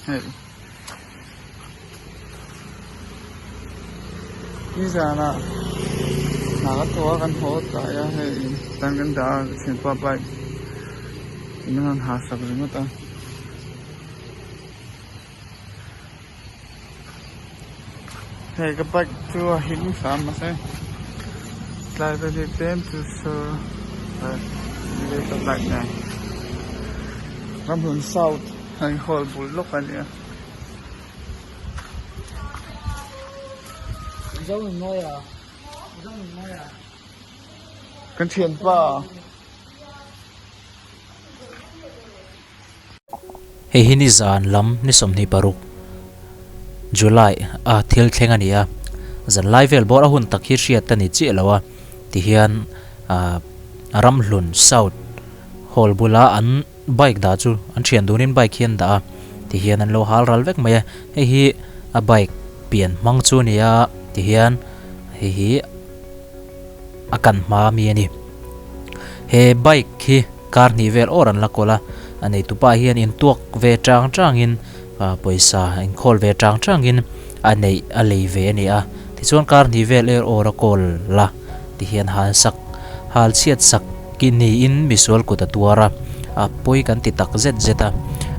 Hei nizanah hna ka thawh a kan haw tlai a hei tan kan dah a thianpa bike in a rawn ha sak ringawt a. Hei ka bike chu a him hram mahse tlai vel hi tlem chu sur ka bike nen Ramhlun south hei hall bul lawk a ni a. Kan thianpa. Hei hi nizan lam ni 26 July a thil thleng a ni a, zan lai vel bawr a hun tak hi hriat a ni chiah lo a tihian ah Ramhlun South Hall bula an bike dah chu an thian dunin bike hi an dah a tihian an lo hal ral vek mai a, hei hi a bike pian hmang chu a ni a tihian hei hi a kan hma ami a ni. He bike hi. Kar hnih vel awr an la kawl a, a neitupa hian intuak ve chang changin pawisa inkhawl ve chang changin a neih a lei ve a ni a. Tichuan kar hnih vel er awr a kawl la tihian hal sak hal chhiat sak ki niin misual kut a tuar a, a pawi kan ti tak zet zet a,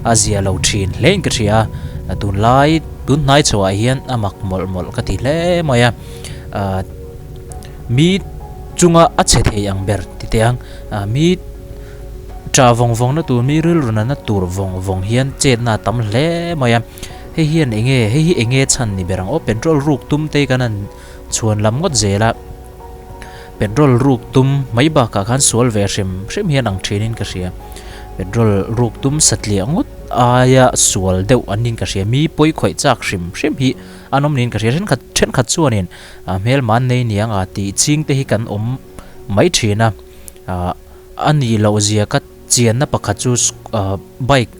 a zia lo thin hlein ka hria a, tunlai tunhnai chhoah hian a mak mawlh mawlh ka ti hle mai a, mi chunga a chhe thei ang ber ti teh ang. Ah mi tah vawng vawng na tur mi rilru nana tur vawng vawng hian chetna a tam hle mai a hei hian eng nge hei hi eng nge chhan ni ber ang aw petrol ruk tum te kan han chhuan lam ngawt zel a petrol ruk tum mai bakah khan sual ve hrim hrim hian ang thin in ka hria petrol ruk tum satliah ngawt aia sual deuh an niin ka hria mi pawi khawih chak hrim hrim hi an awm niin ka hria thenkhat thenkhat chuanin ah hmelma an nei niang a tih ching te hi kan awm. mai thin a ah a nih loh zia ka chianna pakhat chu ah bike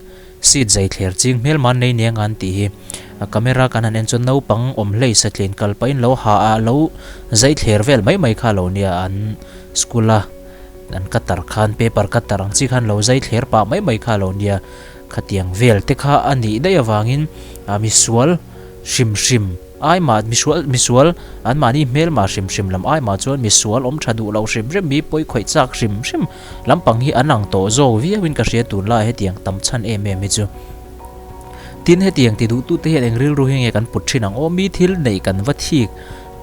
seat zai thler ching hmel man nei nia ngan tih hi a camera kan han en chuan naupang awm hlei satlian kal pahin lo ha a lo zai thler vel mai mai kha lo nia an school a an cutter khan paper cutter ang chi khan lo zai thler pah mai mai kha lo nia khatiang vel te kha a nih daih avangin ah misual hrim hrim. Ai mah misual misual an mahni hmelmah hrim hrim lam ai mah chuan misual awm tha duh loh hrim hrim mi pawi khawih chak hrim hrim lampang hi an ang tawh zawk viau in ka hria tunlai hetiang tam chhan em em hi chu. Tin hetiang ti duh tute hian eng rilru hi nge kan put thin ang aw mi thil neih kan va thik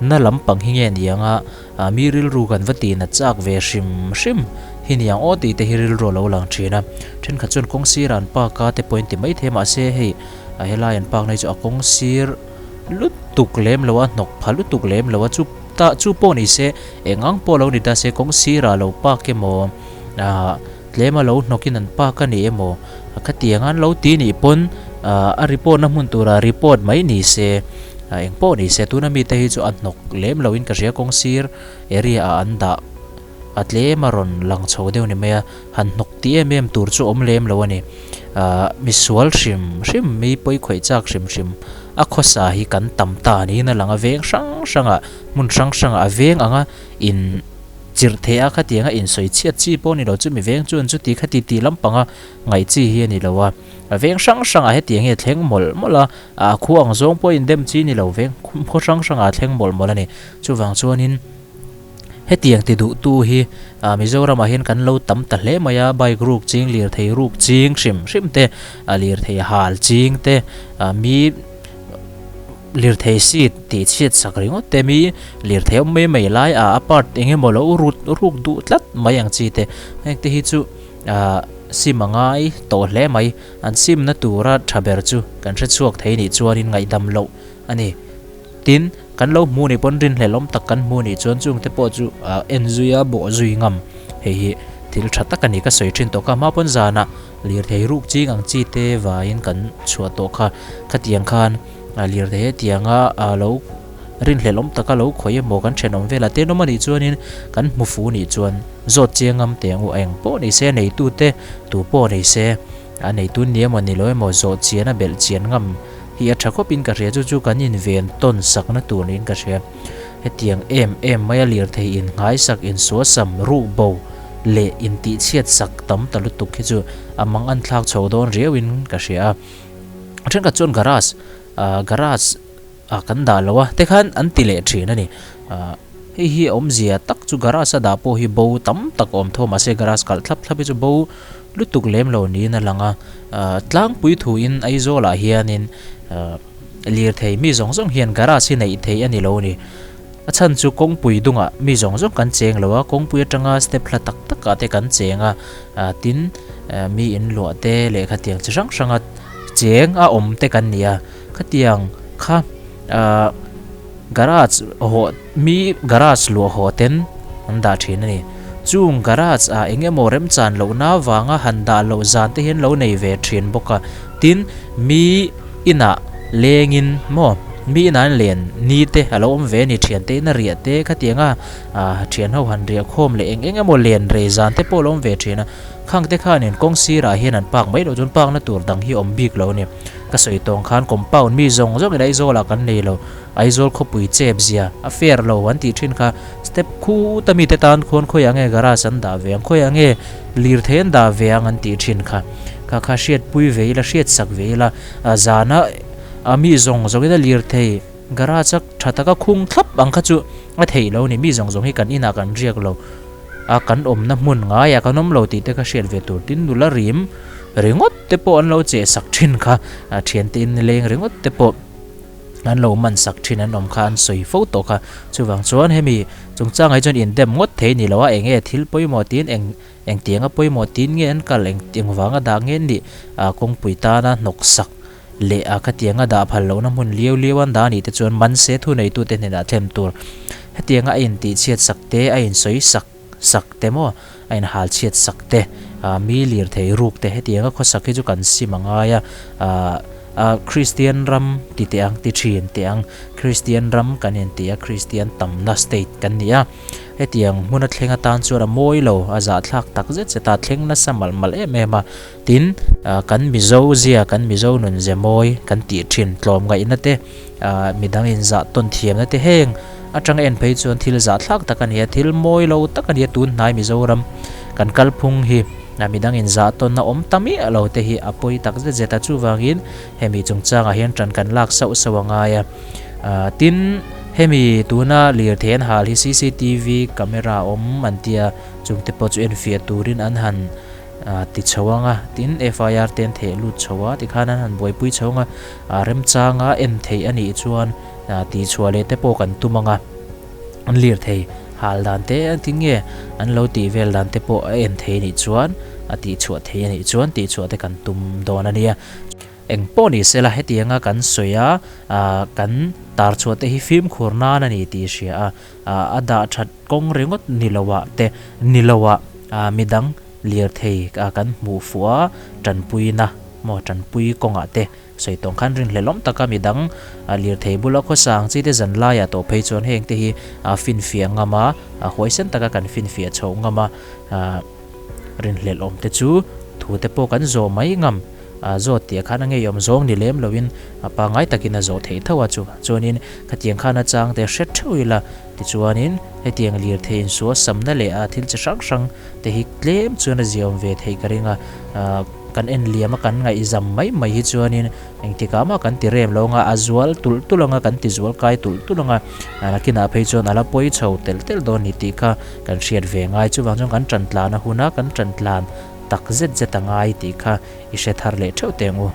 na lampang hi nge ni ang a mi rilru kan va tih nat chak ve hrim hrim hi ni ang aw tih te hi rilru a lo lang thin a. Thenkhat chuan kawng sirah an park a te pawhin ti maithei mahse hei a helai an park na hi chu a kawng sir lutuk lem lo a hnawk pha lutuk lem lo a chu tah chu pawh ni se eng ang pawh lo ni ta se kawng sirah lo park emaw ah tlem a lo hnawk in an park a ni emaw khatiang an lo ti nih pawn ah a report na hmun turah report mai ni se ah eng pawh ni se tuna mite hi chu a hnawk lem lo in ka hria kawng sir area ah an dah a tlem a rawn lang chho deuh ni mai a han hnawk ti em em tur chu awm lem lo a ni ah misual hrim hrim mi pawi khawih chak hrim hrim a khawsa hi kan tam ta niin a lang a veng hrang hrang ah hmun hrang hrang ah a veng ang a in chirh thei a khatiang a insawi chhiat chi pawh a ni lo chumi veng chuan chuti khati tih lampang a ngaih chi hi a ni lo a a veng hrang hrang ah hetiang hi a thleng mawlh mawlh a a khua ang zawng pawh a indem chi a ni lo veng khaw hrang hrang ah a thleng mawlh mawlh a ni chuvang chuanin. Hetiang ti duhtu hi Mizoramah hian kan lo tam ta hle mai a, bike ruk ching, lirthei ruk ching hrim hrim te, lirthei hal ching te, mi lirthei seat tih chhiat sak ringawt te, mi lirthei awm mai mai lai a a part eng emaw lo rut ruk duh tlat mai ang chi te, heng te hi chu sim a ngai tawh hle mai, an simna tura tha ber chu kan hre chhuak thei nih chuanin ngaihdam loh a ni. Tin, kan lo hmu nih pawn rinhlelawm tak kan hmu nih chuan chungte pawh chu en zui a, bawh zui ngam. Hei hi thil tha tak a ni ka sawi thin tawh kha. Hma pawn zanah lirthei ruk ching ang chi te vaiin kan chhuah tawh kha. Khatiang khan lirthei hetianga lo rinhlelawm taka lo khawih emaw kan thenawm velah te nawm a nih chuanin kan hmu fu nih chuan zawt chiang ngam teh ang u. Eng pawh ni se neitute tu pawh ni se a neitu ni emaw ni lo emaw zawh chian a belh chian ngam hi a tha khawp in ka hria chu chu kan inven tawn sakna tur niin ka hria. Hetiang em em maia lirthei in nghaisak insuasam ruh bo leh intihchhiat sak tam ta lutuk hi chu a mang an thlak chho dawn riau in ka hria a. Thenkhat chuan garage ah garage ah kan dah lo a tikhan an ti leh thin a ni. Ah hei hi a awmzia tak chu garage a dah pawh hi bo tam tak a awm tho mahse garage kalh thlap thlap hi chu bo lutuk lem lo niin a lang a. Ah tlangpui thuin Aizawl ah hianin ah lirthei mi zawng zawng hian garage hi neih theih a ni lo a ni. A chhan chu kawngpui dungah mi zawng zawng kan cheng lo a, kawngpui atanga step hla tak takah te kan cheng a, tin mi in luah te leh khatiang chi hrang hranga cheng a awm te kan ni a, khatiang kha ah garage hawh mi garage luah haw ten an dah thin a ni. Chung garage ah eng emaw remchan lohna vanga han dah loh zan te hian lo nei ve thin bawk a, tin mi inah lengin maw mi inah an len ni te a lo awm ve a ni thian te ina riah te khatianga ah thian ho han riah khawm leh eng eng emaw len rei zan te pawh a lo awm ve thin a, khang te khanin kawng sirah hian an park mai loh chuan park na tur dang hi a awm bik lo a ni. Ka sawi tawng khan compound mi zawng zawng in Aizawl ah kan nei lo, Aizawl khawpui chep zia a fair lo an tih thin kha step khuta mite tan khuan khawiah nge garage an dah ve ang khawiah nge lirthei an dah ve ang an tih thin kha kha kha hriatpui ve ila hriatsak ve ila a zana a mi zawng zawng in a lirthei garage a tha taka khung thlap ang kha chu a theih lo a ni mi zawng zawng hi kan inah kan riak lo a kan awmna hmun ngaiah kan awm lo tih te kha hriat ve tur tin nula rim ringawt te pawh an lo cheh sak thin kha a thiante in leng ringawt te pawh. an lo man sak thin an awm kha an sawi fo tawh kha. Chuvang chuan hemi chungchangah hi chuan indem ngawt thei ni lo a, eng nge thil pawimawh tiin eng engtianga pawimawh tiin nge an kal eng eng vanga dah nge nih ah kawngpui tana hnawk sak leh a khatianga dah phal lohna hmun liau liau an dah anih te chuan man se thuneitute hnenah thlem tur hetianga a intihchhiat sak te a insawi sak sak te maw a inhal chhiat sak te ah mi lirthei ruk te hetianga khawsak hi chu kan sim a ngai a ah ah Kristian ram ti teh ang ti thin teh ang Kristian ram kan inti a Kristian tamna state kan ni a hetiang hmun a thleng atan chuan a mawi lo a zahthlak tak zet zet a thleng nasa malh malh em em a tin ah kan Mizo zia kan Mizo nun ze mawi kan tih thin tlawmngaihna te Ah midang inzah tawn thiamna te heng atanga en phei chuan thil zahthlak tak a ni a, thil mawi lo tak a ni a tun hnai Mizoram kan kalphung hi ah midang inzah tawnna awm ta miah lo te hi a pawi tak zet zet a, chuvangin hemi chungchangah hian tan kan lak sauh sauh a ngai a. Ah tin hemi tuna lirthei an hal hi cctv camera awm an tia chungte pawh chu enfiah turin an han a ti chho ang a, tin FIR te an theh lut chho a, tikhan an han buaipui chho ang a, a remchanga en theih a nih chuan tih chhuah leh te pawh kan tum ang a, an lirthei hal dan te engtin nge an lo tih vel dan te pawh a en thei a nih chuan a tih chhuah thei a nih chuan tih chhuah te kan tum dawn a nia. Eng pawh ni sela hetianga kan sawi a, kan tar chhuah te hi fimkhur nan a ni tih hria a, a dah that kawng ringawt ni loah te ni loah midang lirthei kan hmuh fuh a, tanpuina maw tanpui kawngah te sawi tawng khan rinhlelawm taka midang lirthei bula khawsa ang chi te zan laiah tawh phei chuan heng te hi finfiah ngam a, huaisen taka kan finfiah chhoh ngam a, rinhlelawm te chu thu te pawh kan zawh mai ngam. A zawt tih khan a ngeiawm zawng ni lem loin a pangngai takin a zawh theih tho a chu chuanin khatiang khan a chang te hre theuh ila tichuanin hetiang lirthei insual samna leh a thil chi hrang hrang te hi tlem chuan a ziaawm ve theih ka ring a kan en liam a kan ngaihzam mai mai hi chuanin engtikah mah kan ti rem lo anga a zual tulh tulh anga kan ti zual kai tulh tulh anga nakinah phei chuan a la pawi chho telh telh dawn ni tih kha kan hriat ve ngai chuvang chuan kan tan tlan a huna kan tan tlan tak zet zet a ngai tih kha i hre thar leh theuh teh ang u.